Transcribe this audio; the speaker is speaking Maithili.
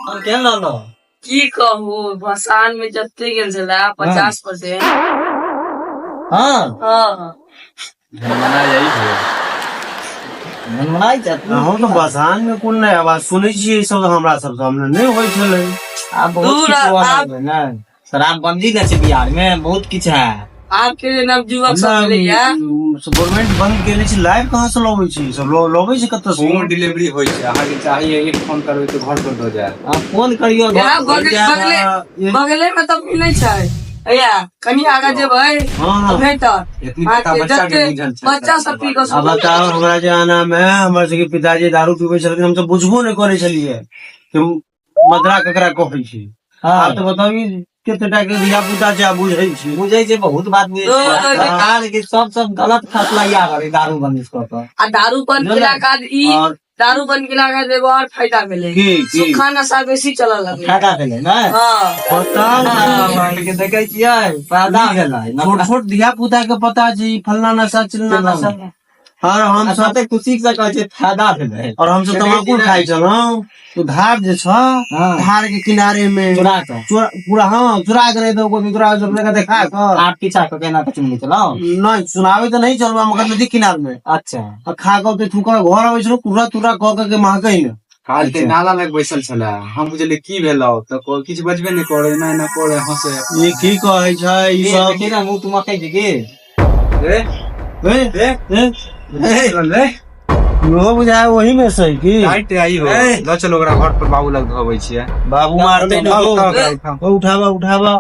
हम केहन रहलो? की कहू, भसान में जते गेल छला 50%। हाँ। हाँ। झनमना यही भेल। मनमनाइ छै। हम तऽ बसान में कोन नहि आवाज सुनै छियै, ई सब हमरा सब सामने नहि होइ छलै। आब बहुत दूर किछु हुअ आब- लगलै ने, शराबबंदी ने छै बिहार में, बहुत किछु है। आब के जे नवयुवक सब भेलैया। गवर्नमेंट बंद केने छै, लाइव कहाँ से लबै छै ई सब? लबै छै कतऽ से? होम डिलीवरी होइ छै, अहाँके चाहिए एक फोन करबै तऽ घर पर दऽ जायत। आब फोन करियौ घर यहाँ पर बगल जायत। बगले बगले में तऽ मिलै छै, भैया कनि आगाँ जेबै हाँ। तऽ भेटत। एतनी पता अहाँके बच्चा के जते बुझल छै। बच्चा सब पी कऽ आ बताउ, हमरा जमाना में हमर सबके पिताजी दारू पीबै छलखिन, हमसब बुझबो नहि करै छलियै कि मदरा ककरा कहै छै। हाँ। आब तऽ बताउ, ई कते टा के धिया पुता छै आ बुझै छै। बुझै छै, बहुत बात बुझै छै। सरकार के सब सब गलत फैसला या करे दारू बंदी कऽ कऽ। आ दारू बंद केला के बाद ई और दारू बंद केला के बाद एगो और फायदा भेलै। की की? सुखा नशा बेसी चलऽ लगलै। फायदा भेलै ने? हाँ। बताउ। के देखै छियै, फायदा भेलै। छोट छोट धिया पुता के पता छै ई फल्ला नशा चिल्ला नशा, और हम सब कते खुशी से कहै छै फायदा भेलै। और हमसब तमाकुल खाइ छलहुँ तो धार जे छ, हाँ। धार के किनारे में चुरा कऽ। चोरा पूरा, हाँ, चुरा के नहीं तो कोई चुरा के अपने के देखा कऽ। आठ पीछा कऽ केना कऽ चुनले छलहुँ? नहीं, सुनावे तो नहीं चलबा, मगर नदी किनार में। अच्छा। आ खा कऽ ओते थूकर घर अबै छलहुँ, कुर्रा तुर्रा कऽ कऽ के महकै ने। काल के नाला लग बैसल छले, हम बुझलियै की भेलौ तऽ किछु बजबे नहि करे, एना एना करे, हंसे। ई की कहै छै ई सब? देखी ने, मुँह तुमकै छै की? रे। ए, रे। ए, चल रे। इहो बुझाय ओही में से की टाइट आई हो, लऽ चलो ओकरा घर पर, बाबू लग धोबै छियै। बाबू मारते ने। उठाओ ओकरा, उठाओ। ओ, उठाबा उठाबा।